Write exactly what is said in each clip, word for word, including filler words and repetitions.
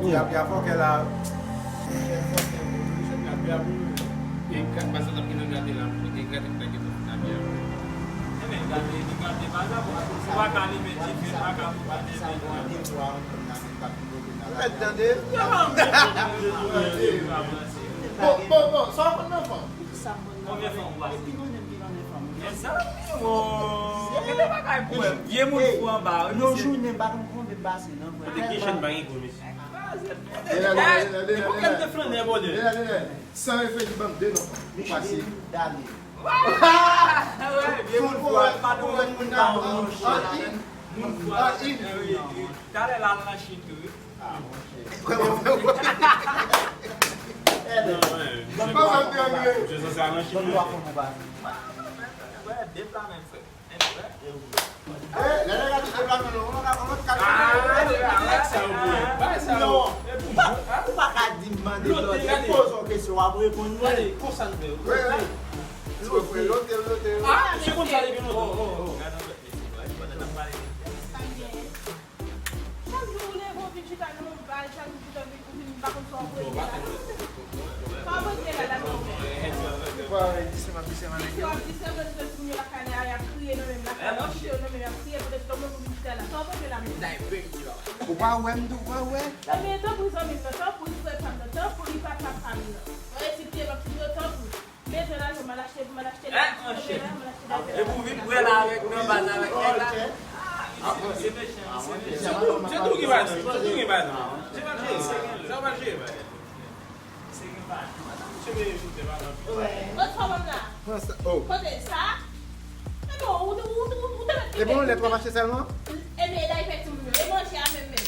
Yapi a fòkè la. Yapi a pou. E kat pa sa t ap gen nan gate la, mwen gen gate ki ta gen nan yapi a. Enben, gate, li gate pa la, bon, ou pa ka limen dife, pa ka pou gate. Mèt tande. Bon, bon, bon, sa w konn nan fanm? Konbyen fanm ou pase? Mezanmi, o. Gen de bagay pou wè. Vye moun fou anba, wi, mesye. Yon jounen, m pa konn konbyen m pase, non, frè. Kote Kichen pa gen gwo, mesye. Epi pou kèm te flannè, bòdè. San reflechi, ban m de non fanm. Ou pase. Dale. Vye moun fou, pa nou wè moun nan an Chin. Moun fou, talè la nan Chin tou, wi. Ah, monchè. Kòman fè w? Kòman fè w? Misye sanse al nan Chin, mesye. Wè, de pla menm, frè. Eh, lè nèg la touche pla, men non, on va, on va. Ah, se pa sa, bro. Pa sa, bro. Non, ou pa, ou pa ka di m mande lòt, e poze yon kesyon, w ap reponn mwen. Gade, konsa n fè. Wi, wi. Lote, lote, lote. Ah, misye konn sa depi lontan. Oh, oh, oh. Gade yon lòt mesye, bro. Pandan n ap pale de Chak jou ou leve, ou vin chita nan yon bal, chak jou ou vin, ou vin, m pa konn sa w ap regle la. Sa w ap regle la, la, non? Misye w ap di se mwen, misye w ap di se mwen, se moun yo lakay la, y ap kriye nan menm lakay la, y ap kriye, pandan se tan mwen, ou vin chita la. Sa w ap regle la, non? Ou pa wè m tou, ou pa wè? Ebyen, tanpri, zanmi m nan, tanpri, frè pa m nan, tanpri, papa pa m nan. Mwen resi pye lòt moun yo, tanpri. Bezwen lajan, m al achte, m al achte lèt, m al achte daypè. Epi w vin bwè la avèk nan baz avèk nèg la. Ah, misye, misye mechan, misye mechan. Se tou, se tou ki baz, se tou ki baz. Se pa jere, sa pa jere, baz. Se gen baz. Misye veye joute pa nan pye. Lòt fwa, m ap la. Kote sa? Ebyen, ou, ou, ou, ou te mèt. Ebyen, lèt w ap achte sèlman? Ebyen, e daypè timoun yo, e manje a menm, menm.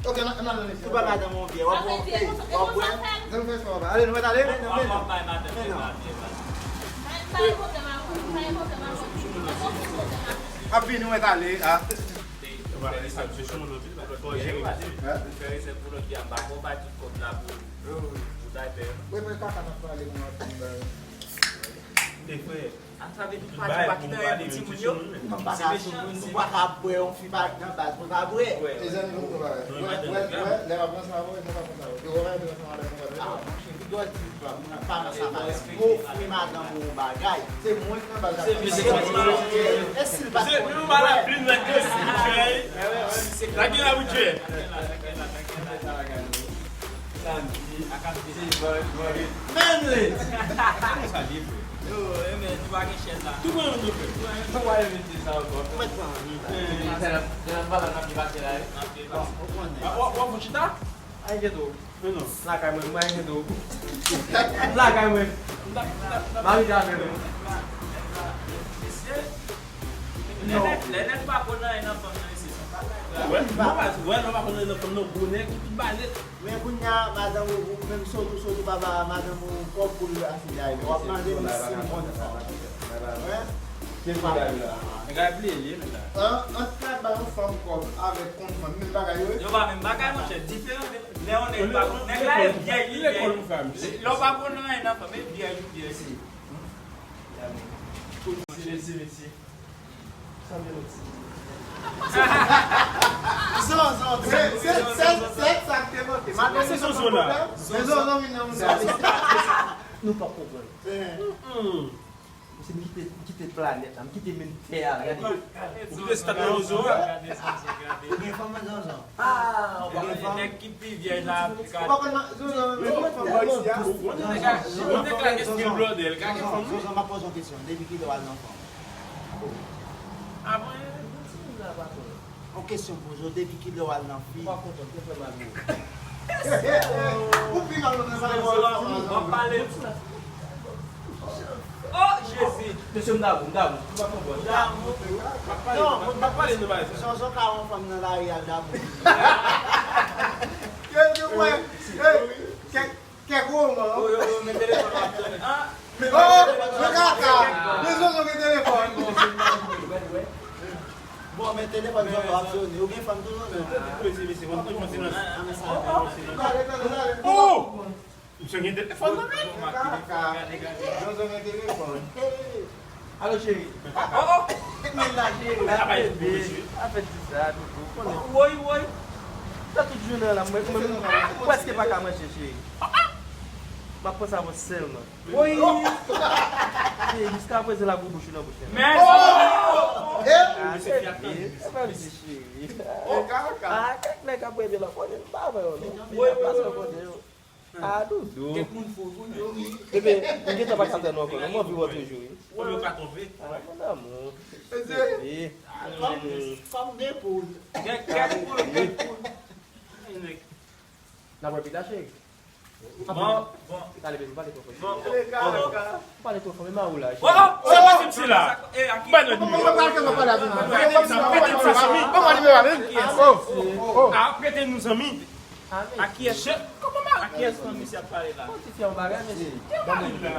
Ok, n a, n a, n a. Tou ba madanm ou byen, w ap bwè, w ap bwè. Zanmi fè espò, papa. Ale, nou mèt ale. Men non, men non. Men non. Ap vini, nou mèt ale, a. Fè resèt pou lòt, fè resèt pou lòt, m pa konn pa tout kòb la pou, pou daypè. Wi, men kaka n ap pale, nou ap vin ba. Te frè. Sa vle di pa gen pa ki nan rèv timoun yo. Nou pa ka sou moun, nou pa ka bwè yon fi pa nan baz, nou pa bwè. E zanmi nou, nou pa bwè. Wè, wè, wè, lè w ap pran sa, wè, nou pa pran sa, wè. Yo, wè, wè, sa, wè, nou pa bwè. Ah, monchè, ki dwa di pa, moun pa nan sa, pa. Ou ofri madanm ou yon bagay. Se mwen ki nan baz la. Se mwen ki nan baz la. E si l pa konn bwè? Wè, wè, se la ki la bouche. Samdi, se vandredi. Sa li vre. Yo, e men, nou pa gen chèn la. Tou mwen menm nou fè. Sa w pa mete sa ankò. Mwen pran. Eh, se nan, se nan pala n ap depase la, wi. N ap depase. Bon, ou konnen. Ah, w, w ap chita? Ay, gen tou. Men non. Lakay mwen, mwen gen tou. Lakay mwen. Mari ta fè mwen. Mesye. Non. Lè nèg, lè nèg pa konn anyen nan fanm nan, mesye, se yon bagay grav. Wè, non, pa, wè, non, pa konn anyen nan fanm nan, gwo nèg, ou tout balèt. Men kounye a, madanm ou, ou menm sot ou, sot ou pa ba madanm ou kòb pou l achte daypè. W ap mande m si m konn fanm. Wè? Se pa. Nèg la bliye li, nèg la. An, ant ka ba yon fanm kòb avèk konn fanm, menm bagay yo ye? Yo pa menm bagay, monchè. Diferan de lè yon nèg pa konn. Nèg la e vyèj li ye. Lè w pa konn anyen nan fanm, e vyèj ou vyèj li. Mèsi, mèsi. Zonzon, se, se, se, se sa k te manke. Madanm se Zonzon la. Men Zonzon vin nan moun sa. Nou p ap konprann. Misye, m kite, m kite planèt la, m kite menm tè a, gade. Ou kite stat nan rezo a? Ou gen fanm nan Zonzon? Ah, ou pa gen fanm? Nèg ki pi vyèj la, ou pa konn Zonzon, men fanm bò isi a. Ou konn nèg la, nèg la gen stil blòdè, l ka gen fanm, wi. Zonzon, m ap poze w kesyon. Depi kilè w al nan fanm? Apre, yon kesyon poze w, depi kilè w al nan fi? Ou pa kontan, te fè mal, wi. Ou pi mal nan sa, w ap pale. Oh, Jezi! Mesye, m dabou, m dabou. M pa konprann. Non, m pa pale de bagay sa. Zonzon ka wè yon fanm nan lari, al dabou. Kèk, kèk, kèk woman. Oh, yo, yo, men telefòn ap sone. Ah! Oh, men kaka! Men Zonzon gen telefòn. Bon, men telefòn Zonzon ap sone. Ou gen fanm tou, Zonzon? Mesye, mesye, mwen konn kontinans. Ah, men sa. Oh! Misye gen telefòn nan men. Kaka. Zonzon gen telefòn. Alo, cheri. Oh, oh. Men la, cheri. Sa pa yon bon mesye. Sa fè ti sa, doudou. Konnen. Woy, woy. Sa tout jounen an la, mwen, mwen, mwen prèske pa ka manje, cheri. M ap panse avè w sèlman. Cheri, jiska prezan l ap gwo bouch ou nan bouch mwen. Ah, cheri, se pa m di, cheri. Ah, kèk nèg ap rele la, konnen m pa avè yo, non. Pase kote yo. Ah, doudou. Kèk moun fou, fou, yo wi. Bebe, m gentan pa ka tann ou ankò, non. M anvi wè w toujou, wi. Ou yo ka twonpe. Ah, mon amour. Bebe. Fòm, fòm de poul. Kèk, kèk poul, kèk poul. N ap wè pita, cheri. Bon, bon. Talè, bebe, m pale twò fò, cheri. Bon, bon, bon. M pale twò fò, men ma ou la, cheri. Oh, oh, se pa tip sila. Ban nou nimewo. Ban mwen nimewo a, men. Oh, oh. Ah, prete nou zanmi. A kiyès? Kòman ma... A kiyès fanmi misye ap pale la? Bon, ti fè yon bagay, mesye. Ki bagay la?